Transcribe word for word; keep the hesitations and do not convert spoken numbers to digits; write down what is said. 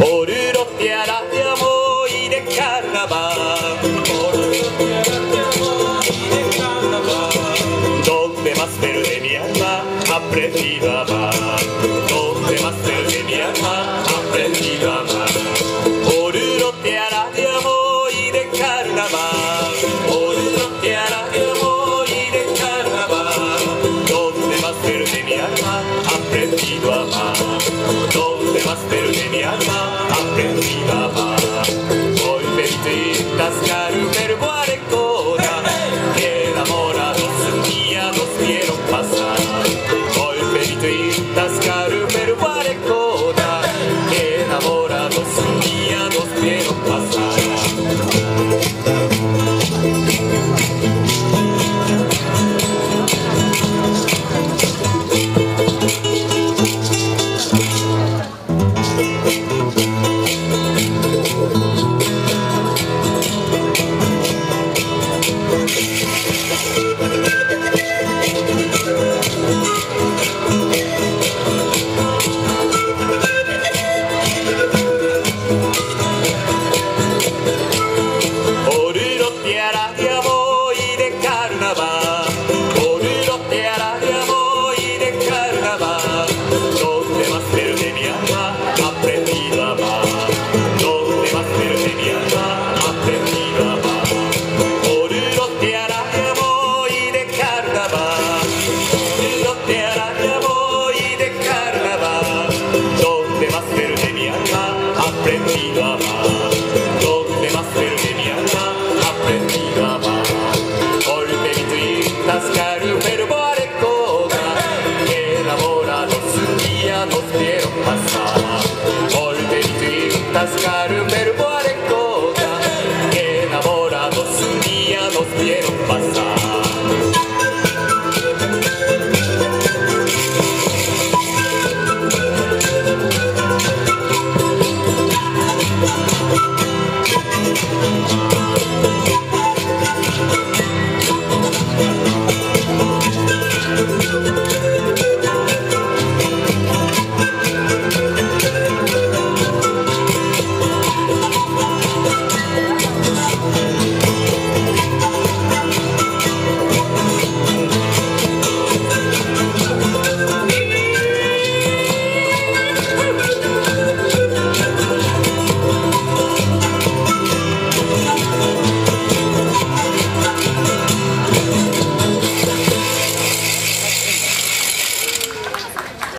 Oruro tierra de amor y de carnaval. Oruro tierra de amor y de carnaval. Donde más verde mi alma ha aprendido a amar. Donde más verde mi alma ha aprendido a amar. Oruro tierra de amor y de carnaval. Oruro tierra de amor y de carnaval. Donde más verde mi alma ha aprendido a amar. Donde más verde mi alma ha aprendido a amar. Hoy me estoy tascar, pero que enamorados un día nos vieron pasar. Golpecitas, carumero, parecota, que enamorados un día nos vieron pasar. Oruro tierra de amor y de carnaval. Oruro tierra de amor y de carnaval. Donde más verde mi alma ha aprendido a amar. Donde más verde mi alma ha aprendido a amar. Oruro tierra de amor y de carnaval. Oruro tierra de amor y de carnaval. Donde más verde mi alma ha aprendido a amar. Donde más verde mi alma ha aprendido a amar. Golpecitas, carumero, parecota, que enamorados un día nos vieron